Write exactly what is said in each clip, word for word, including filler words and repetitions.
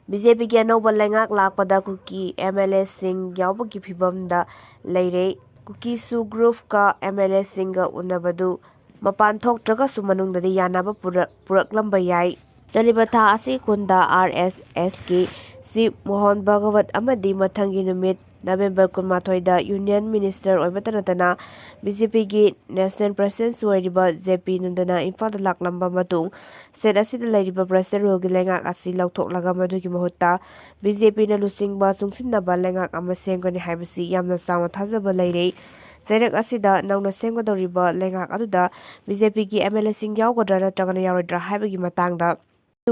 B J ꯄꯤꯒꯤ ꯑꯅꯧꯕ ꯂꯩꯉꯥꯛ ꯂꯥꯛꯄꯗ ꯀꯨꯀꯤ ꯑꯦꯝ ꯑꯦꯜ ꯑꯦꯁꯤꯡ ꯌꯥꯎꯕꯒꯤ ꯐꯤꯕꯝꯗ ꯂꯩꯔꯦ꯫ ꯀꯨꯀꯤꯁꯨ ꯒ꯭ꯔꯨꯞꯀ ꯑꯦꯝ ꯑꯦꯜ ꯑꯦꯁꯤꯡꯒ ꯎꯅꯕꯗꯨ ꯃꯄꯥꯟ ꯊꯣꯛꯇ꯭ꯔꯒꯁꯨ ꯃꯅꯨꯡꯗꯗꯤ ꯌꯥꯅꯕ ꯄꯨꯔꯛ-, ꯄꯨꯔꯛꯂꯝꯕ ꯌꯥꯏ꯫ ꯆꯠꯂꯤꯕ ꯊꯥ ꯑꯁꯤ ꯀꯨꯟꯗ ꯑꯥꯔ ꯑꯦꯁ ꯑꯦꯁꯀꯤ ꯆꯤꯐ ꯃꯣꯍꯟ ꯚꯒꯋꯠ ꯑꯃꯗꯤ ꯃꯊꯪꯒꯤ ꯅꯨꯃꯤꯠ ꯅꯕꯦꯝꯕꯔ ꯀꯨꯟꯃꯥꯊꯣꯏꯗ ꯌꯨꯅꯤꯌꯟ ꯃꯤꯅꯤꯁꯇꯔ ꯑꯣꯏꯕꯇ ꯅꯠꯇꯅ ꯕꯤ ꯖꯦ ꯄꯤꯒꯤ ꯅꯦꯁꯅꯦꯜ ꯄ꯭ꯔꯁꯤꯗꯦꯟꯁꯨ ꯑꯣꯏꯔꯤꯕ ꯖꯦ ꯄꯤ ꯅꯟꯗꯅ ꯏꯝꯐꯥꯜꯗ ꯂꯥꯛꯂꯝꯕ ꯃꯇꯨꯡ ꯁ꯭ꯇꯦꯠ ꯑꯁꯤꯗ ꯂꯩꯔꯤꯕ ꯄ꯭ꯔꯁꯤꯗꯦꯟ ꯔꯨꯜꯒꯤ ꯂꯩꯉꯥꯛ ꯑꯁꯤ ꯂꯧꯊꯣꯛꯂꯒ ꯃꯗꯨꯒꯤ ꯃꯍꯨꯠꯇ ꯕꯤ ꯖꯦ ꯄꯤꯅ ꯂꯨꯆꯤꯡꯕ ꯆꯨꯡꯁꯤꯟꯅꯕ ꯂꯩꯉꯥꯛ ꯑꯃ ꯁꯦꯝꯒꯅꯤ ꯍꯥꯏꯕꯁꯤ ꯌꯥꯝꯅ ꯆꯥꯎꯅ ꯊꯥꯖꯕ ꯂꯩꯔꯦ꯫ ꯆꯩꯔꯛ ꯑꯁꯤꯗ ꯅꯧꯅ ꯁꯦꯝꯒꯗꯧꯔꯤꯕ ꯂꯩꯉꯥꯛ ꯑꯗꯨꯗ ꯕꯤ ꯖꯦ ꯄꯤꯒꯤ ꯑꯦꯝ ꯑꯦꯜ ꯑꯦꯁꯤꯡ ꯌꯥꯎꯒꯗ꯭ꯔꯥ ꯅꯠꯇ꯭ꯔꯒꯅ ꯌꯥꯎꯔꯣꯏꯗ꯭ꯔꯥ ꯍꯥꯏꯕꯒꯤ ꯃꯇꯥꯡꯗ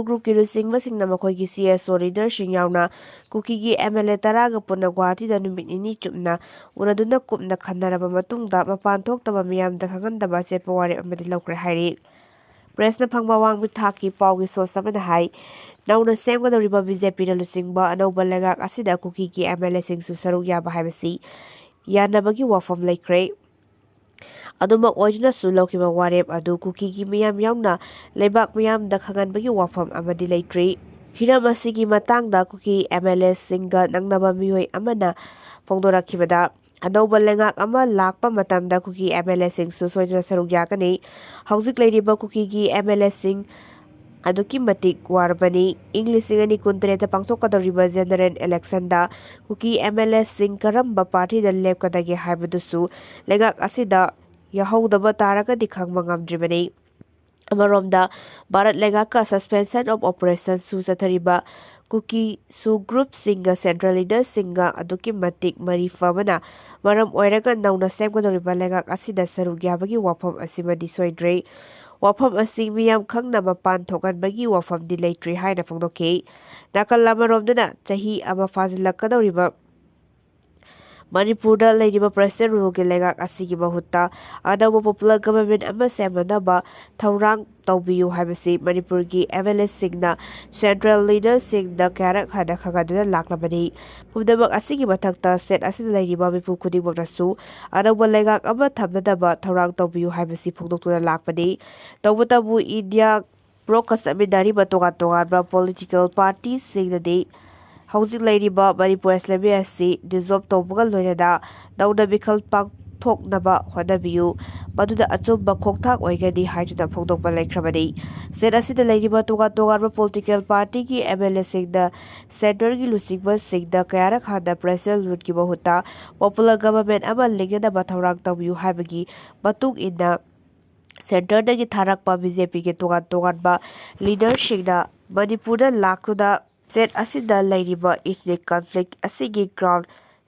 ꯒ꯭ꯔꯨꯞꯀꯤ ꯂꯨꯆꯤꯡꯕꯁꯤꯡꯅ ꯃꯈꯣꯏꯒꯤ ꯁꯤ ꯑꯦꯁ ꯑꯣ ꯂꯤꯗꯔꯁꯤꯡ ꯌꯥꯎꯅ ꯀꯨꯀꯤꯒꯤ ꯑꯦꯝ ꯑꯦꯜ ꯑꯦ ꯇꯔꯥꯒ ꯄꯨꯟꯅ ꯒꯨꯋꯥꯍꯥꯇꯤꯗ ꯅꯨꯃꯤꯠ ꯅꯤꯅꯤ ꯆꯨꯞꯅ ꯎꯅꯗꯨꯅ ꯀꯨꯞꯅ ꯈꯟꯅꯔꯕ ꯃꯇꯨꯡꯗ ꯃꯄꯥꯟ ꯊꯣꯛꯇꯕ ꯃꯤꯌꯥꯝꯗ ꯈꯪꯍꯟꯗꯕ ꯑꯆꯦꯠꯄ ꯋꯥꯔꯦꯞ ꯑꯃꯗꯤ ꯂꯧꯈ꯭ꯔꯦ ꯍꯥꯏꯔꯤ꯫ ꯄ꯭ꯔꯦꯁꯅ ꯐꯪꯕ ꯑꯋꯥꯡꯕ ꯊꯥꯛꯀꯤ ꯄꯥꯎꯒꯤ ꯁꯣꯔꯁ ꯑꯃꯅ ꯍꯥꯏ, ꯅꯧꯅ ꯁꯦꯝꯒꯗꯧꯔꯤꯕ ꯕꯤ ꯖꯦ ꯄꯤꯅ ꯂꯨꯆꯤꯡꯕ ꯑꯅꯧꯕ ꯂꯩꯉꯥꯛ ꯑꯁꯤꯗ ꯀꯨꯀꯤꯒꯤ ꯑꯦꯝ ꯑꯦꯜ ꯑꯦꯁꯤꯡꯁꯨ ꯁꯔꯨꯛ ꯌꯥꯕ ꯍꯥꯏꯕꯁꯤ ꯌꯥꯅꯕꯒꯤ ꯋꯥꯐꯝ ꯂꯩꯈ꯭ꯔꯦ꯫ ꯑꯗꯨꯃꯛ ꯑꯣꯏꯗꯨꯅꯁꯨ ꯂꯧꯈꯤꯕ ꯋꯥꯔꯦꯞ ꯑꯗꯨ ꯀꯨꯀꯤꯒꯤ ꯃꯤꯌꯥꯝ ꯌꯥꯎꯅ ꯂꯩꯕꯥꯛ ꯃꯤꯌꯥꯝꯗ ꯈꯪꯍꯟꯕꯒꯤ ꯋꯥꯐꯝ ꯑꯃꯗꯤ ꯂꯩꯇ꯭ꯔꯤ꯫ ꯍꯤꯔꯝ ꯑꯁꯤꯒꯤ ꯃꯇꯥꯡꯗ ꯀꯨꯀꯤ ꯑꯦꯝ ꯑꯦꯜ ꯑꯦꯁꯤꯡꯒ ꯅꯛꯅꯕ ꯃꯤꯑꯣꯏ ꯑꯃꯅ ꯐꯣꯡꯗꯣꯔꯛꯈꯤꯕꯗ, ꯑꯅꯧꯕ ꯂꯩꯉꯥꯛ ꯑꯃ ꯂꯥꯛꯄ ꯃꯇꯝꯗ ꯀꯨꯀꯤ ꯑꯦꯝ ꯑꯦꯜ ꯑꯦꯁꯤꯡꯁꯨ ꯁꯣꯏꯗꯅ ꯁꯔꯨꯛ ꯌꯥꯒꯅꯤ꯫ ꯍꯧꯖꯤꯛ ꯂꯩꯔꯤꯕ ꯀꯨꯀꯤꯒꯤ ꯑꯦꯝ ꯑꯦꯜ ꯑꯦꯁꯤꯡ ꯑꯗꯨꯛꯀꯤ ꯃꯇꯤꯛ ꯋꯥꯔꯕꯅꯤ꯫ ꯏꯪ ꯂꯤꯁꯤꯡ ꯑꯅꯤ ꯀꯨꯟꯇꯔꯦꯠꯇ ꯄꯥꯡꯊꯣꯛꯀꯗꯧꯔꯤꯕ ꯖꯦꯅꯔꯦꯜ ꯏꯂꯦꯛꯁꯟꯗ ꯀꯨꯀꯤ ꯑꯦꯝ ꯑꯦꯜ ꯑꯦꯁꯤꯡ ꯀꯔꯝꯕ ꯄꯥꯔꯇꯤꯗ ꯂꯦꯞꯀꯗꯒꯦ ꯍꯥꯏꯕꯗꯨꯁꯨ ꯂꯩꯉꯥꯛ ꯑꯁꯤꯗ ꯌꯥꯍꯧꯗꯕ ꯇꯥꯔꯒꯗꯤ ꯈꯪꯕ ꯉꯝꯗ꯭ꯔꯤꯕꯅꯤ꯫ ꯑꯃꯔꯣꯝꯗ, ꯚꯥꯔꯠ ꯂꯩꯉꯥꯛꯀ suspension of operationꯁꯨ ꯆꯠꯊꯔꯤꯕ ꯀꯨꯀꯤꯁꯨ ꯒ꯭ꯔꯨꯞꯁꯤꯡꯒ ꯁꯦꯟꯇ꯭ꯔꯦꯜ ꯂꯤꯗꯔꯁꯤꯡꯒ ꯑꯗꯨꯛꯀꯤ ꯃꯇꯤꯛ ꯃꯔꯤ ꯐꯕꯅ ꯃꯔꯝ ꯑꯣꯏꯔꯒ ꯅꯧꯅ ꯁꯦꯝꯒꯗꯧꯔꯤꯕ ꯂꯩꯉꯥꯛ ꯑꯁꯤꯗ ꯁꯔꯨꯛ ꯌꯥꯕꯒꯤ ꯋꯥꯐꯝ ꯑꯁꯤꯃꯗꯤ ꯁꯣꯏꯗ꯭ꯔꯦ꯫ ꯋꯥꯐꯝ ꯑꯁꯤ ꯃꯤꯌꯥꯝ ꯈꯪꯅ ꯃꯄꯥꯟ ꯊꯣꯛꯍꯟꯕꯒꯤ ꯋꯥꯐꯝꯗꯤ ꯂꯩꯇ꯭ꯔꯤ ꯍꯥꯏꯅ ꯐꯣꯡꯗꯣꯛꯈꯤ꯫ ꯅꯥꯀꯜ ꯑꯃꯔꯣꯝꯗꯅ, ꯆꯍꯤ ꯑꯃ ꯐꯥꯖꯤꯜꯂꯛꯀꯗꯧꯔꯤꯕ ꯃꯅꯤꯄꯨꯔꯗ ꯂꯩꯔꯤꯕ ꯄ꯭ꯔꯁꯤꯗꯦꯟ ꯔꯨꯜꯒꯤ ꯂꯩꯉꯥꯛ ꯑꯁꯤꯒꯤ ꯃꯍꯨꯠꯇ ꯑꯅꯧꯕ ꯄꯣꯄꯨꯂꯔ ꯒꯚꯔꯟꯃꯦꯟꯠ ꯑꯃ ꯁꯦꯝꯅꯅꯕ ꯊꯧꯔꯥꯡ ꯇꯧꯕꯤꯌꯨ ꯍꯥꯏꯕꯁꯤ ꯃꯅꯤꯄꯨꯔꯒꯤ ꯑꯦꯝ ꯑꯦꯜ ꯑꯦꯁꯤꯡꯅ ꯁꯦꯟꯇ꯭ꯔꯦꯜ ꯂꯤꯗꯔꯁꯤꯡꯗ ꯀꯌꯥꯔꯛ ꯍꯟꯅ ꯈꯪꯍꯟꯗꯨꯅ ꯂꯥꯛꯂꯕꯅꯤ꯫ ꯄꯨꯝꯅꯃꯛ ꯑꯁꯤꯒꯤ ꯃꯊꯛꯇ ꯁ꯭ꯇꯦꯠ ꯑꯁꯤꯗ ꯂꯩꯔꯤꯕ ꯃꯤꯄꯨꯝ ꯈꯨꯗꯤꯡꯃꯛꯅꯁꯨ ꯑꯅꯧꯕ ꯂꯩꯉꯥꯛ ꯑꯃ ꯊꯝꯅꯅꯕ ꯊꯧꯔꯥꯡ ꯇꯧꯕꯤꯌꯨ ꯍꯥꯏꯕꯁꯤ ꯐꯣꯡꯗꯣꯛꯇꯨꯅ ꯂꯥꯛꯄꯅꯤ꯫ ꯇꯧꯕꯇꯕꯨ ꯏꯟꯗꯤꯌꯥ ꯕ꯭ꯂꯣꯛꯀ ꯆꯠꯃꯤꯟꯅꯔꯤꯕ ꯇꯣꯉꯥꯟ ꯇꯣꯉꯥꯟꯕ ꯄꯣꯂꯤꯇꯤꯀꯦꯜ ꯄꯥꯔꯇꯤꯁꯤꯡꯅꯗꯤ ꯍꯧꯖꯤꯛ ꯂꯩꯔꯤꯕ ꯃꯅꯤꯄꯨꯔ ꯑꯦꯁꯦꯝꯕ꯭ꯂꯤ ꯑꯁꯤ ꯗꯤꯖꯣꯜꯕ ꯇꯧꯕꯒ ꯂꯣꯏꯅꯅ ꯅꯧꯅ ꯃꯤꯈꯜ ꯄꯥꯡꯊꯣꯛꯅꯕ ꯍꯣꯠꯅꯕꯤꯌꯨ, ꯃꯗꯨꯅ ꯑꯆꯨꯝꯕ ꯈꯣꯡꯊꯥꯡ ꯑꯣꯏꯒꯅꯤ ꯍꯥꯏꯗꯨꯅ ꯐꯣꯡꯗꯣꯛꯄ ꯂꯩꯈ꯭ꯔꯕꯅꯤ꯫ ꯁ꯭ꯇꯦꯠ ꯑꯁꯤꯗ ꯂꯩꯔꯤꯕ ꯇꯣꯉꯥꯟ ꯇꯣꯉꯥꯟꯕ ꯄꯣꯂꯤꯇꯤꯀꯦꯜ ꯄꯥꯔꯇꯤꯒꯤ ꯑꯦꯝ ꯑꯦꯜ ꯑꯦꯁꯤꯡꯅ ꯁꯦꯟꯇꯔꯒꯤ ꯂꯨꯆꯤꯡꯕꯁꯤꯡꯗ ꯀꯌꯥꯔꯛ ꯍꯟꯅ ꯄ꯭ꯔꯦꯁꯤꯗꯦꯟ ꯔꯨꯜꯒꯤ ꯃꯍꯨꯠꯇ ꯄꯣꯄꯨꯂꯔ ꯒꯚꯔꯟꯃꯦꯟꯠ ꯑꯃ ꯂꯤꯡꯅꯅꯕ ꯊꯧꯔꯥꯡ ꯇꯧꯕꯤꯌꯨ ꯍꯥꯏꯕꯒꯤ ꯃꯇꯨꯡ ꯏꯟꯅ ꯁꯦꯟꯇꯔꯗꯒꯤ ꯊꯥꯔꯛꯄ ꯕꯤ ꯖꯦ ꯄꯤꯒꯤ ꯇꯣꯉꯥꯟ ꯇꯣꯉꯥꯟꯕ ꯂꯤꯗꯔꯁꯤꯡꯅ ꯃꯅꯤꯄꯨꯔꯗ ꯂꯥꯛꯇꯨꯅ ꯁ꯭ꯇꯦꯠ ꯑꯁꯤꯗ ꯂꯩꯔꯤꯕ ꯏꯊꯅꯤꯛ ꯀꯟꯐ꯭ꯂꯤꯛ ꯑꯁꯤꯒꯤ ꯒ꯭ꯔꯥꯎꯟ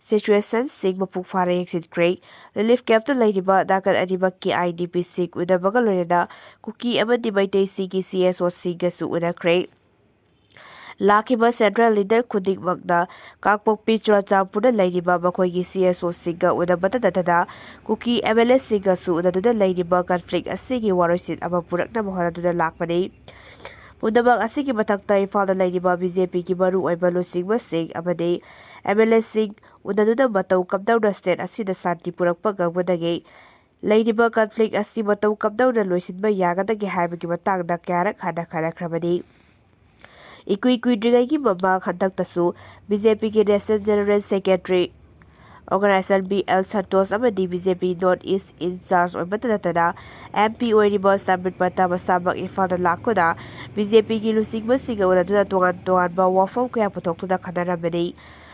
ꯁꯤꯆꯨꯋꯦꯁꯟꯁꯤꯡ ꯃꯄꯨꯡ ꯐꯥꯅ ꯌꯦꯡꯁꯤꯟꯈ꯭ꯔꯦ꯫ ꯔꯤꯂꯤꯐ ꯀꯦꯝꯞꯇ ꯂꯩꯔꯤꯕ ꯅꯥꯀꯟ ꯑꯅꯤꯃꯛꯀꯤ ꯑꯥꯏ ꯗꯤ ꯄꯤꯁꯤꯡ ꯎꯅꯕꯒ ꯂꯣꯏꯅꯅ ꯀꯨꯀꯤ ꯑꯃꯗꯤ ꯃꯩꯇꯩꯁꯤꯡꯒꯤ ꯁꯤ ꯑꯦꯁ ꯑꯣꯁꯤꯡꯒꯁꯨ ꯎꯅꯈ꯭ꯔꯦ꯫ ꯂꯥꯛꯈꯤꯕ ꯁꯦꯟꯇ꯭ꯔꯦꯜ ꯂꯤꯗꯔ ꯈꯨꯗꯤꯡꯃꯛꯅ ꯀꯥꯡꯄꯣꯛꯄꯤ ꯆꯨꯔꯥꯆꯥꯟꯄꯨꯔꯗ ꯂꯩꯔꯤꯕ ꯃꯈꯣꯏꯒꯤ ꯁꯤ ꯑꯦꯁ ꯑꯣꯁꯤꯡꯒ ꯎꯅꯕꯇ ꯅꯠꯇꯅ ꯀꯨꯀꯤ ꯑꯦꯝ ꯑꯦꯜ ꯑꯦꯁꯤꯡꯒꯁꯨ ꯎꯅꯗꯨꯅ ꯂꯩꯔꯤꯕ ꯀꯟꯐ꯭ꯂꯤꯛ ꯑꯁꯤꯒꯤ ꯋꯥꯔꯣꯏꯁꯤꯟ ꯑꯃ ꯄꯨꯔꯛꯅꯕ ꯍꯣꯠꯅꯗꯨꯅ ꯂꯥꯛꯄꯅꯤ꯫ ꯄꯨꯝꯅꯃꯛ ꯑꯁꯤꯒꯤ ꯃꯊꯛꯇ ꯏꯝꯐꯥꯜꯗ ꯂꯩꯔꯤꯕ ꯕꯤ ꯖꯦ ꯄꯤꯒꯤ ꯃꯔꯨꯑꯣꯏꯕ ꯂꯨꯆꯤꯡꯕꯁꯤꯡ ꯑꯃꯗꯤ ꯑꯦꯝ ꯑꯦꯜ ꯑꯦꯁꯤꯡ ꯎꯅꯗꯨꯅ ꯃꯇꯧ ꯀꯝꯗꯧꯅ ꯁ꯭ꯇꯦꯠ ꯑꯁꯤꯗ ꯁꯥꯟꯇꯤ ꯄꯨꯔꯛꯄ ꯉꯝꯒꯗꯒꯦ, ꯂꯩꯔꯤꯕ ꯀꯟꯐ꯭ꯂꯤꯛ ꯑꯁꯤ ꯃꯇꯧ ꯀꯝꯗꯧꯅ ꯂꯣꯏꯁꯤꯟꯕ ꯌꯥꯒꯗꯒꯦ ꯍꯥꯏꯕꯒꯤ ꯃꯇꯥꯡꯗ ꯀꯌꯥꯔꯛ ꯍꯟꯅ ꯈꯟꯅꯈ꯭ꯔꯕꯅꯤ꯫ ꯏꯀꯨꯏ ꯀꯨꯏꯗ꯭ꯔꯤꯉꯩꯒꯤ ꯃꯃꯥꯡ ꯍꯟꯗꯛꯇꯁꯨ ꯕꯤ ꯖꯦ ꯄꯤꯒꯤ national general secretary organiser B L Santosh ꯑꯃꯗꯤ B J P north east in charge ꯑꯣꯏꯕꯇ ꯅꯠꯇꯅ ꯑꯦꯝ ꯄꯤ ꯑꯣꯏꯔꯤꯕ ꯁꯥꯝꯕꯤꯠ ꯄꯇꯥ ꯃꯁꯥꯃꯛ ꯏꯝꯐꯥꯜꯗ ꯂꯥꯛꯇꯨꯅ ꯕꯤ ꯖꯦ ꯄꯤꯒꯤ ꯂꯨꯆꯤꯡꯕꯁꯤꯡꯒ ꯎꯅꯗꯨꯅ ꯇꯣꯉꯥꯟ ꯇꯣꯉꯥꯟꯕ ꯋꯥꯐꯝ ꯀꯌꯥ ꯄꯨꯊꯣꯛꯇꯨꯅ ꯈꯟꯅꯔꯝꯕꯅꯤ꯫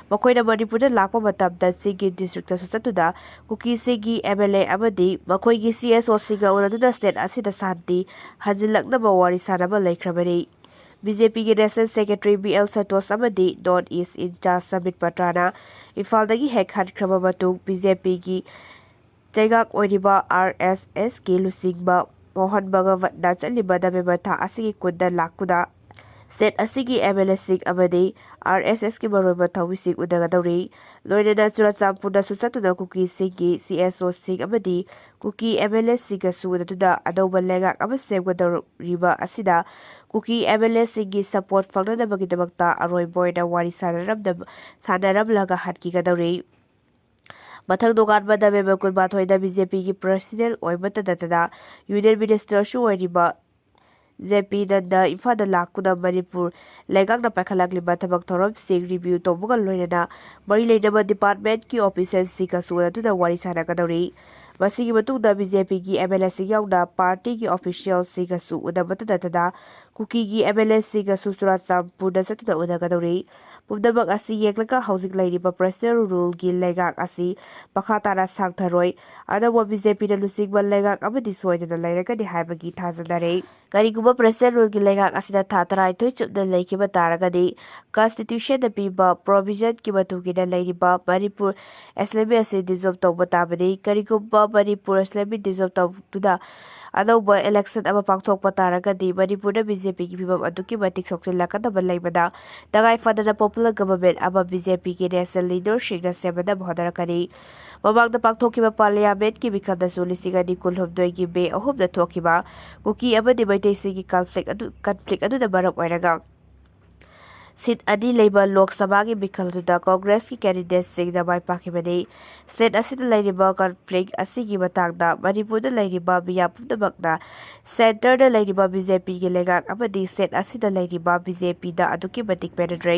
ꯃꯈꯣꯏꯅ ꯃꯅꯤꯄꯨꯔꯗ ꯂꯥꯛꯄ ꯃꯇꯝꯗ ꯆꯤꯡꯒꯤ ꯗꯤꯁꯇ꯭ꯔꯤꯛꯇꯁꯨ ꯆꯠꯇꯨꯅ ꯀꯨꯀꯤꯁꯤꯡꯒꯤ ꯑꯦꯝ ꯑꯦꯜ ꯑꯦ ꯑꯃꯗꯤ ꯃꯈꯣꯏꯒꯤ ꯁꯤ ꯑꯦꯁ ꯑꯣꯁꯤꯡꯒ ꯎꯅꯗꯨꯅ ꯁ꯭ꯇꯦꯠ ꯑꯁꯤꯗ ꯁꯥꯟꯇꯤ ꯍꯟꯖꯤꯜꯂꯛꯅꯕ ꯋꯥꯔꯤ ꯁꯥꯅꯕ ꯂꯩꯈ꯭ꯔꯕꯅꯤ꯫ ꯕꯤ ꯖꯦ ꯄꯤꯒꯤ national secretary B L Santosh ꯑꯃꯗꯤ ꯅꯣꯔꯠ ꯏꯁ ꯏꯟꯆꯥꯔꯖ ꯁꯥꯝꯕꯤꯠ ꯄꯇꯥꯅ ꯏꯝꯐꯥꯜꯗꯒꯤ ꯍꯦꯛ ꯍꯟꯈ꯭ꯔꯕ ꯃꯇꯨꯡ ꯕꯤ ꯖꯦ ꯄꯤꯒꯤ ꯆꯩꯉꯥꯛ ꯑꯣꯏꯔꯤꯕ ꯑꯥꯔ ꯑꯦꯁ ꯑꯦꯁꯀꯤ ꯂꯨꯆꯤꯡꯕ ꯃꯣꯍꯟ ꯚꯒꯋꯠꯅ ꯆꯠꯂꯤꯕ ꯅꯕꯦꯝꯕꯔ ꯊꯥ ꯑꯁꯤꯒꯤ ꯀꯨꯟꯗ ꯂꯥꯛꯇꯨꯅ ꯁ꯭ꯇꯦꯠ ꯑꯁꯤꯒꯤ ꯑꯦꯝ ꯑꯦꯜ ꯑꯦꯁꯤꯡ ꯑꯃꯗꯤ ꯑꯥꯔ ꯑꯦꯁ ꯑꯦꯁꯀꯤ ꯃꯔꯨꯑꯣꯏꯕ ꯊꯧꯃꯤꯁꯤꯡ ꯎꯅꯒꯗꯧꯔꯤ꯫ ꯂꯣꯏꯅꯅ ꯆꯨꯔꯥꯆꯥꯟꯄꯨꯔꯗꯁꯨ ꯆꯠꯇꯨꯅ ꯀꯨꯀꯤꯁꯤꯡꯒꯤ ꯁꯤ ꯑꯦꯁ ꯑꯣꯁꯤꯡ ꯑꯃꯗꯤ ꯀꯨꯀꯤ ꯑꯦꯝ ꯑꯦꯜ ꯑꯦꯁꯤꯡꯒꯁꯨ ꯎꯅꯗꯨꯅ ꯑꯅꯧꯕ ꯂꯩꯉꯥꯛ ꯑꯃ ꯁꯦꯝꯒꯗꯧꯔꯤꯕ ꯑꯁꯤꯗ ꯀꯨꯀꯤ ꯑꯦꯝ ꯑꯦꯜ ꯑꯦꯁꯤꯡꯒꯤ ꯁꯄꯣꯔꯠ ꯐꯪꯅꯅꯕꯒꯤꯗꯃꯛꯇ ꯑꯔꯣꯏꯕ ꯑꯣꯏꯅ ꯋꯥꯔꯤ ꯁꯥꯟꯅꯔꯝꯗꯕ-, ꯁꯥꯟꯅꯔꯝꯂꯒ ꯍꯟꯈꯤꯒꯗꯧꯔꯤ꯫ ꯃꯊꯪ ꯅꯣꯡꯉꯥꯟꯕ ꯅꯕꯦꯝꯕꯔ ꯀꯨꯟꯃꯥꯊꯣꯏꯗ ꯕꯤ ꯖꯦ ꯄꯤꯒꯤ ꯄ꯭ꯔꯦꯁꯤꯗꯦꯟꯠ ꯑꯣꯏꯕꯇ ꯅꯠꯇꯅ ꯌꯨꯅꯤꯌꯟ ꯃꯤꯅꯤꯁꯇꯔꯁꯨ ꯑꯣꯏꯔꯤꯕ ꯖꯦ ꯄꯤ ꯅꯟꯗ ꯏꯝꯐꯥꯜꯗ ꯂꯥꯛꯇꯨꯅ ꯃꯅꯤꯄꯨꯔ ꯂꯩꯉꯥꯛꯅ ꯄꯥꯏꯈꯠꯂꯛꯂꯤꯕ ꯊꯕꯛ ꯊꯧꯔꯝꯁꯤꯡ ꯔꯤꯚꯤꯌꯨ ꯇꯧꯕꯒ ꯂꯣꯏꯅꯅ ꯃꯔꯤ ꯂꯩꯅꯕ ꯗꯤꯄꯥꯔꯠꯃꯦꯟꯠꯀꯤ ꯑꯣꯐꯤꯁꯤꯌꯦꯜꯁꯤꯡꯒꯁꯨ ꯎꯅꯗꯨꯅ ꯋꯥꯔꯤ ꯁꯥꯟꯅꯒꯗꯧꯔꯤ꯫ ꯃꯁꯤꯒꯤ ꯃꯇꯨꯡꯗ ꯕꯤ ꯖꯦ ꯄꯤꯒꯤ ꯑꯦꯝ ꯑꯦꯜ ꯑꯦꯁꯤꯡ ꯌꯥꯎꯅ ꯄꯥꯔꯇꯤꯒꯤ ꯑꯣꯐꯤꯁꯤꯌꯦꯜꯁꯤꯡꯒꯁꯨ ꯎꯅꯕꯇ ꯅꯠꯇꯅ ꯀꯨꯀꯤꯒꯤ ꯑꯦꯝ ꯑꯦꯜ ꯑꯦꯁꯤꯡꯒꯁꯨ ꯆꯨꯔꯥꯆꯥꯟꯄꯨꯔꯗ ꯆꯠꯇꯨꯅ ꯎꯅꯒꯗꯧꯔꯤ꯫ ꯄꯨꯝꯅꯃꯛ ꯑꯁꯤ ꯌꯦꯡꯂꯒ ꯍꯧꯖꯤꯛ ꯂꯩꯔꯤꯕ ꯄ꯭ꯔꯦꯁꯤꯗꯦꯟ ꯔꯨꯜꯒꯤ ꯂꯩꯉꯥꯛ ꯑꯁꯤ ꯃꯈꯥ ꯇꯥꯅ ꯁꯥꯡꯊꯔꯣꯏ꯫ ꯑꯅꯧꯕ ꯕꯤ ꯖꯦ ꯄꯤꯅ ꯂꯨꯆꯤꯡꯕ ꯂꯩꯉꯥꯛ ꯑꯃꯗꯤ ꯁꯣꯏꯗꯅ ꯂꯩꯔꯒꯅꯤ ꯍꯥꯏꯕꯒꯤ ꯊꯥꯖꯅꯔꯤ꯫ ꯀꯔꯤꯒꯨꯝꯕ ꯄ꯭ꯔꯦꯁꯤꯗꯦꯟ ꯔꯨꯜꯒꯤ ꯂꯩꯉꯥꯛ ꯑꯁꯤꯅ ꯊꯥ ꯇꯔꯥꯅꯤꯊꯣꯏ ꯆꯨꯞꯅ ꯂꯩꯈꯤꯕ ꯇꯥꯔꯒꯗꯤ, ꯀꯟꯁꯇꯤꯇ꯭ꯌꯨꯁꯟꯗ ꯄꯤꯕ ꯄ꯭ꯔꯣꯚꯤꯖꯟꯒꯤ ꯃꯇꯨꯡ ꯏꯟꯅ ꯂꯩꯔꯤꯕ ꯃꯅꯤꯄꯨꯔ ꯑꯦꯁꯦꯝꯕ꯭ꯂꯤ ꯑꯁꯤ ꯗꯤꯖꯣꯜꯕ ꯇꯧꯕ ꯇꯥꯕꯅꯤ꯫ ꯀꯔꯤꯒꯨꯝꯕ ꯃꯅꯤꯄꯨꯔ ꯑꯦꯁꯦꯝꯕ꯭ꯂꯤ ꯗꯤꯖꯣꯜꯕ ꯇꯧꯗꯨꯅ ꯑꯅꯧꯕ ꯏꯂꯦꯛꯁꯟ ꯑꯃ ꯄꯥꯡꯊꯣꯛꯄ ꯇꯥꯔꯒꯗꯤ, ꯃꯅꯤꯄꯨꯔꯗ ꯕꯤ ꯖꯦ ꯄꯤꯒꯤ ꯐꯤꯕꯝ ꯑꯗꯨꯛꯀꯤ ꯃꯇꯤꯛ ꯁꯣꯛꯆꯤꯜꯂꯛꯀꯗꯕ ꯂꯩꯕꯅ, ꯇꯉꯥꯏ ꯐꯗꯅ ꯄꯣꯄꯨꯂꯔ ꯒꯚꯔꯟꯃꯦꯟꯠ ꯑꯃ ꯕꯤ ꯖꯦ ꯄꯤꯒꯤ ꯅꯦꯁꯅꯦꯜ ꯂꯤꯗꯔꯁꯤꯡꯅ ꯁꯦꯝꯅꯅꯕ ꯍꯣꯠꯅꯔꯛꯀꯅꯤ꯫ ꯃꯃꯥꯡꯗ ꯄꯥꯡꯊꯣꯛꯈꯤꯕ ꯄꯥꯔꯂꯤꯌꯥꯃꯦꯟꯠꯀꯤ ꯃꯤꯈꯜꯗꯁꯨ ꯂꯤꯁꯤꯡ ꯑꯅꯤ ꯀꯨꯟꯍꯨꯝꯗꯣꯏꯒꯤ ꯃꯦ ꯑꯍꯨꯝꯗ ꯊꯣꯛꯈꯤꯕ ꯀꯨꯀꯤ ꯑꯃꯗꯤ ꯃꯩꯇꯩꯁꯤꯡꯒꯤ ꯀꯟꯐ꯭ꯂꯤꯛ ꯑꯗꯨ, ꯀꯟꯐ꯭ꯂꯤꯛ ꯑꯗꯨꯅ ꯃꯔꯝ ꯑꯣꯏꯔꯒ ꯁꯤꯠ ꯑꯅꯤ ꯂꯩꯕ ꯂꯣꯛ ꯁꯚꯥꯒꯤ ꯃꯤꯈꯜꯗꯨꯗ ꯀꯣꯡꯒ꯭ꯔꯦꯁꯀꯤ ꯀꯦꯟꯗꯤꯗꯦꯠꯁꯤꯡꯅ ꯃꯥꯏ ꯄꯥꯛꯈꯤꯕꯅꯤ꯫ ꯁ꯭ꯇꯦꯠ ꯑꯁꯤꯗ ꯂꯩꯔꯤꯕ ꯀꯟꯐ꯭ꯂꯤꯛ ꯑꯁꯤꯒꯤ ꯃꯇꯥꯡꯗ ꯃꯅꯤꯄꯨꯔꯗ ꯂꯩꯔꯤꯕ ꯃꯤꯌꯥꯝ ꯄꯨꯝꯅꯃꯛꯅ ꯁꯦꯟꯇꯔꯗ ꯂꯩꯔꯤꯕ ꯕꯤ ꯖꯦ ꯄꯤꯒꯤ ꯂꯩꯉꯥꯛ ꯑꯃꯗꯤ ꯁ꯭ꯇꯦꯠ ꯑꯁꯤꯗ ꯂꯩꯔꯤꯕ ꯕꯤ ꯖꯦ ꯄꯤꯗ ꯑꯗꯨꯛꯀꯤ ꯃꯇꯤꯛ ꯄꯦꯟꯅꯗ꯭ꯔꯦ꯫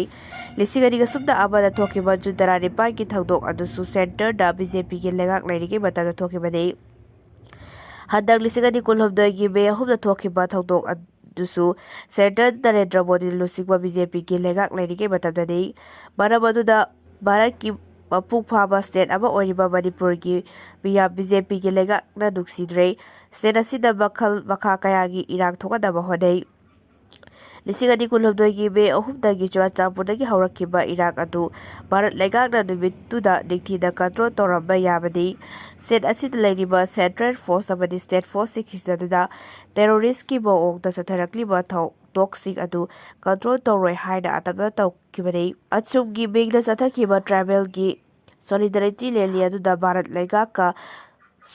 ꯂꯤꯁꯤꯡ ꯑꯅꯤꯒ ꯁꯨꯞꯅ ꯑꯃꯗ ꯊꯣꯛꯈꯤꯕ ꯖꯨꯟ ꯇꯔꯥꯅꯤꯄꯥꯟꯒꯤ ꯊꯧꯗꯣꯛ ꯑꯗꯨꯁꯨ ꯁꯦꯟꯇꯔꯗ ꯕꯤ ꯖꯦ ꯄꯤꯒꯤ ꯂꯩꯉꯥꯛ ꯂꯩꯔꯤꯉꯩ ꯃꯇꯝꯗ ꯊꯣꯛꯈꯤꯕꯅꯤ꯫ ꯍꯟꯗꯛ ꯂꯤꯁꯤꯡ ꯑꯅꯤ ꯀꯨꯟꯍꯨꯝꯗꯣꯏꯒꯤ ꯃꯦ ꯑꯍꯨꯝꯗ ꯊꯣꯛꯈꯤꯕ ꯊꯧꯗꯣꯛ ꯑꯗꯨꯁꯨ ꯁꯦꯟꯇꯔ ꯅꯔꯦꯟꯗ꯭ꯔ ꯃꯣꯗꯤꯅ ꯂꯨꯆꯤꯡꯕ ꯕꯤ ꯖꯦ ꯄꯤꯒꯤ ꯂꯩꯉꯥꯛ ꯂꯩꯔꯤꯉꯩ ꯃꯇꯝꯗꯅꯤ꯫ ꯃꯔꯝ ꯑꯗꯨꯅ ꯚꯥꯔꯠꯀꯤ ꯃꯄꯨꯡ ꯐꯥꯕ ꯁ꯭ꯇꯦꯠ ꯑꯃ ꯑꯣꯏꯔꯤꯕ ꯃꯅꯤꯄꯨꯔꯒꯤ ꯃꯤꯌꯥꯝ ꯕꯤ ꯖꯦ ꯄꯤꯒꯤ ꯂꯩꯉꯥꯛꯅ ꯅꯨꯡꯁꯤꯗ꯭ꯔꯦ꯫ ꯁ꯭ꯇꯦꯠ ꯑꯁꯤꯗ ꯃꯈꯜ ꯃꯈꯥ ꯀꯌꯥꯒꯤ ꯏꯔꯥꯡ ꯊꯣꯛꯍꯟꯅꯕ ꯍꯣꯠꯅꯩ꯫ ꯂꯤꯁꯤꯡ ꯑꯅꯤ ꯀꯨꯟꯍꯨꯝꯗꯣꯏꯒꯤ ꯃꯦ ꯑꯍꯨꯝꯗꯒꯤ ꯆꯨꯔꯥꯆꯥꯟꯄꯨꯔꯗꯒꯤ ꯍꯧꯔꯛꯈꯤꯕ ꯏꯔꯥꯡ ꯑꯗꯨ ꯚꯥꯔꯠ ꯂꯩꯉꯥꯛꯅ ꯅꯨꯃꯤꯠꯇꯨꯗ ꯅꯤꯡꯊꯤꯅ ꯀꯟꯇ꯭ꯔꯣꯜ ꯇꯧꯔꯝꯕ ꯌꯥꯕꯅꯤ꯫ ꯁ꯭ꯇꯦꯠ ꯑꯁꯤꯗ ꯂꯩꯔꯤꯕ ꯁꯦꯟꯇ꯭ꯔꯦꯜ ꯐꯣꯔꯁ ꯑꯃꯗꯤ ꯁ꯭ꯇꯦꯠ ꯐꯣꯔꯁꯁꯤꯡ ꯈꯤꯖꯤꯟꯅꯗꯨꯅ ꯇꯦꯔꯣꯔꯤꯁ꯭ꯠꯀꯤ ꯃꯑꯣꯡꯗ ꯆꯠꯊꯔꯛꯂꯤꯕ ꯊꯧꯗꯣꯛꯁꯤꯡ ꯑꯗꯨ ꯀꯟꯇ꯭ꯔꯣꯜ ꯇꯧꯔꯣꯏ ꯍꯥꯏꯅ ꯑꯇꯞꯅ ꯇꯧꯈꯤꯕꯅꯤ꯫ ꯑꯁꯨꯝꯒꯤ ꯃꯤꯡꯗ ꯆꯠꯊꯈꯤꯕ ꯇ꯭ꯔꯥꯏꯕꯦꯜꯒꯤ ꯁꯣꯂꯤꯗꯥꯔꯤꯇꯤ ꯔꯦꯂꯤ ꯑꯗꯨꯗ ꯚꯥꯔꯠ ꯂꯩꯉꯥꯛꯀ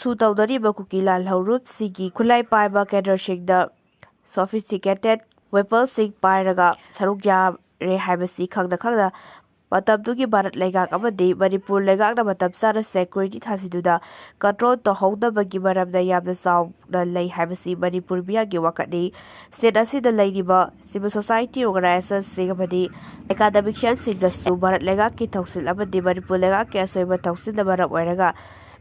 ꯁꯨ ꯇꯧꯅꯔꯤꯕ ꯀꯨꯀꯤ ꯂꯥꯜꯍꯧꯂꯨꯞꯁꯤꯡꯒꯤ ꯈꯨꯠꯂꯥꯏ ꯄꯥꯏꯕ ꯀꯦꯗꯔꯁꯤꯡꯅ ꯁꯣꯐꯤꯁꯇꯤꯀꯦꯇꯦꯗ ꯋꯦꯄꯟꯁꯤꯡ ꯄꯥꯏꯔꯒ ꯁꯔꯨꯛ ꯌꯥꯔꯦ ꯍꯥꯏꯕꯁꯤ ꯈꯪꯅ ꯈꯪꯅ ꯃꯇꯝꯗꯨꯒꯤ ꯚꯥꯔꯠ ꯂꯩꯉꯥꯛ ꯑꯃꯗꯤ ꯃꯅꯤꯄꯨꯔ ꯂꯩꯉꯥꯛꯅ ꯃꯇꯝ ꯆꯥꯅ ꯁꯦꯀ꯭ꯌꯨꯔꯤꯇꯤ ꯊꯥꯖꯤꯟꯗꯨꯅ ꯀꯟꯇ꯭ꯔꯣꯜ ꯇꯧꯍꯧꯗꯕꯒꯤ ꯃꯔꯝꯅ ꯌꯥꯝꯅ ꯆꯥꯎꯅ ꯂꯩ ꯍꯥꯏꯕꯁꯤ ꯃꯅꯤꯄꯨꯔ ꯃꯤꯌꯥꯝꯒꯤ ꯋꯥꯀꯠꯅꯤ꯫ ꯁ꯭ꯇꯦꯠ ꯑꯁꯤꯗ ꯂꯩꯔꯤꯕ ꯁꯤꯚꯤꯜ ꯁꯣꯁꯥꯏꯇꯤ ꯑꯣꯔꯒꯅꯥꯏꯖꯦꯁꯟꯁꯤꯡ ꯑꯃꯗꯤ ꯑꯦꯀꯥꯗꯃꯤꯛꯁꯤꯌꯥꯟꯁꯤꯡꯅꯁꯨ ꯚꯥꯔꯠ ꯂꯩꯉꯥꯛꯀꯤ ꯊꯧꯁꯤꯜ ꯑꯃꯗꯤ ꯃꯅꯤꯄꯨꯔ ꯂꯩꯉꯥꯛꯀꯤ ꯑꯁꯣꯏꯕ ꯊꯧꯁꯤꯜꯅ ꯃꯔꯝ ꯑꯣꯏꯔꯒ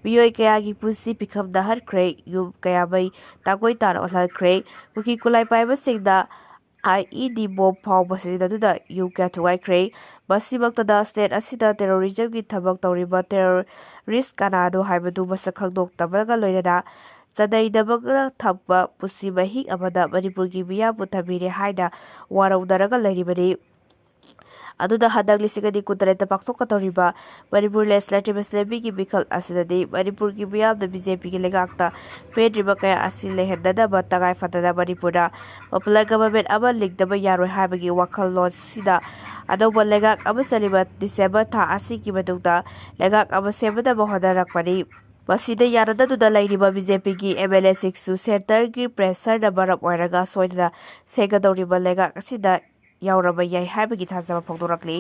ꯃꯤꯑꯣꯏ ꯀꯌꯥꯒꯤ ꯄꯨꯟꯁꯤ ꯄꯤꯈꯝ ꯅꯥꯍꯟꯈ꯭ꯔꯦ, ꯌꯨꯝ ꯀꯌꯥ ꯃꯩ ꯇꯥꯡꯒꯣꯏ ꯇꯥꯅ ꯑꯣꯜꯍꯟꯈ꯭ꯔꯦ, ꯀꯨꯀꯤ ꯈꯨꯠꯂꯥꯏ ꯄꯥꯏꯕꯁꯤꯡꯅ ꯑꯥꯏ ꯏ ꯗꯤ ꯕꯣꯝ ꯐꯥꯎꯕ ꯁꯤꯖꯤꯟꯅꯗꯨꯅ ꯌꯨꯝ ꯀꯌꯥ ꯊꯨꯒꯥꯏꯈ꯭ꯔꯦ꯫ ꯃꯁꯤꯃꯛꯇꯗ ꯁ꯭ꯇꯦꯠ ꯑꯁꯤꯗ ꯇꯦꯔꯣꯔꯤꯖꯝꯒꯤ ꯊꯕꯛ ꯇꯧꯔꯤꯕ ꯇꯦꯔꯣꯔꯤꯁ ꯀꯅꯥꯅꯣ ꯍꯥꯏꯕꯗꯨ ꯃꯁꯛ ꯈꯪꯗꯣꯛꯇꯕꯒ ꯂꯣꯏꯅꯅ ꯆꯅꯩꯅꯕꯒ ꯊꯝꯕ ꯄꯨꯟꯁꯤ ꯃꯍꯤꯡ ꯑꯃꯗ ꯃꯅꯤꯄꯨꯔꯒꯤ ꯃꯤꯌꯥꯝꯕꯨ ꯊꯝꯕꯤꯔꯦ ꯍꯥꯏꯅ ꯋꯥꯔꯧꯅꯔꯒ ꯂꯩꯔꯤꯕꯅꯤ꯫ ꯑꯗꯨꯅ ꯍꯟꯗꯛ ꯂꯤꯁꯤꯡ ꯑꯅꯤ ꯀꯨꯟꯇꯔꯦꯠꯇ ꯄꯥꯡꯊꯣꯛꯀꯗꯧꯔꯤꯕ ꯃꯅꯤꯄꯨꯔ ꯂꯦꯖꯤꯁꯂꯦꯇꯤꯚ ꯑꯦꯁꯦꯝꯕ꯭ꯂꯤꯒꯤ ꯃꯤꯈꯜ ꯑꯁꯤꯗꯗꯤ ꯃꯅꯤꯄꯨꯔꯒꯤ ꯃꯤꯌꯥꯝꯅ ꯕꯤ ꯖꯦ ꯄꯤꯒꯤ ꯂꯩꯉꯥꯛꯇ ꯄꯦꯟꯗ꯭ꯔꯤꯕ ꯀꯌꯥ ꯑꯁꯤ ꯂꯩꯍꯟꯗꯅꯕ ꯇꯉꯥꯏ ꯐꯗꯅ ꯃꯅꯤꯄꯨꯔꯗ ꯄꯣꯄꯨꯂꯔ ꯒꯚꯔꯟꯃꯦꯟꯠ ꯑꯃ ꯂꯤꯡꯗꯕ ꯌꯥꯔꯣꯏ ꯍꯥꯏꯕꯒꯤ ꯋꯥꯈꯜꯂꯣꯟꯁꯤꯗ ꯑꯅꯧꯕ ꯂꯩꯉꯥꯛ ꯑꯃ ꯆꯜꯂꯤꯕ ꯗꯤꯁꯦꯝꯕꯔ ꯊꯥ ꯑꯁꯤꯒꯤ ꯃꯅꯨꯡꯗ ꯂꯩꯉꯥꯛ ꯑꯃ ꯁꯦꯝꯅꯕ ꯍꯣꯠꯅꯔꯛꯄꯅꯤ꯫ ꯃꯁꯤꯗ ꯌꯥꯅꯗꯗꯨꯅ ꯂꯩꯔꯤꯕ ꯕꯤ ꯖꯦ ꯄꯤꯒꯤ ꯑꯦꯝ ꯑꯦꯜ ꯑꯦꯁꯤꯡꯁꯨ ꯁꯦꯟꯇꯔꯒꯤ ꯄ꯭ꯔꯦꯁꯔꯅ ꯃꯔꯝ ꯑꯣꯏꯔꯒ ꯁꯣꯏꯗꯅ ꯁꯦꯝꯒꯗꯧꯔꯤꯕ ꯂꯩꯉꯥꯛ ꯑꯁꯤꯗ ꯌꯥꯎꯔꯕ ꯌꯥꯏ ꯍꯥꯏꯕꯒꯤ ꯊꯥꯖꯕ ꯐꯣꯡꯗꯣꯔꯛꯂꯤ꯫